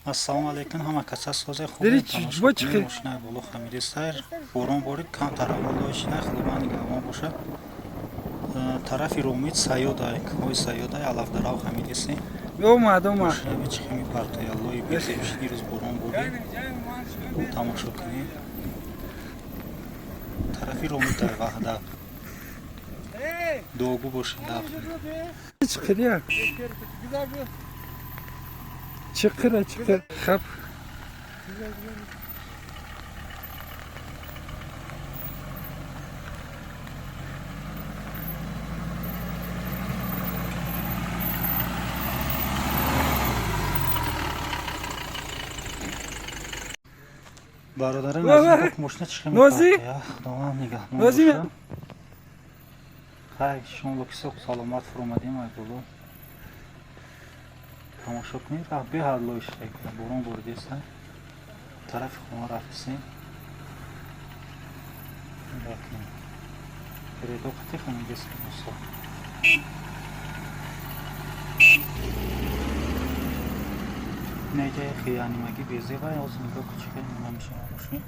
Ассалому алайкум, ҳама каса созе Дери хубе. Тамошо бо кунед. чихе? Мошинаи боло хамиди сайр, борон борид, камтар ҳаво шидай, худованд нигаҳбон бошад. Тарафи Ромид Саёдай, ҳои Саёдай, алафдарав хамидиси. Омад, омад. Мошинаи чихе мепартоя, лои безеб шид, дирӯз борон борид. Тамошо кунед. Тарафи Ромидай, Ваҳдат. Дуогӯ бошед. Чиқир, чиқира, чиқир, хаб. Бародарам, Ва, ва. аз мошина чихе Нози? мепартоя, худованд нигаҳбон Нози. бошад. Хай, шумо локисоқ саломат фуромадем ай боло. Тамошо кунед, раҳ беҳад лой шуда, борон боридеста. Тарафи хона рафтисем. Нигоҳ кунед. Передо қати хамидест мусо. Неҷаи хиянимагӣ безеба, ҳозир нигоҳ кун, чихел нима мешава мошин.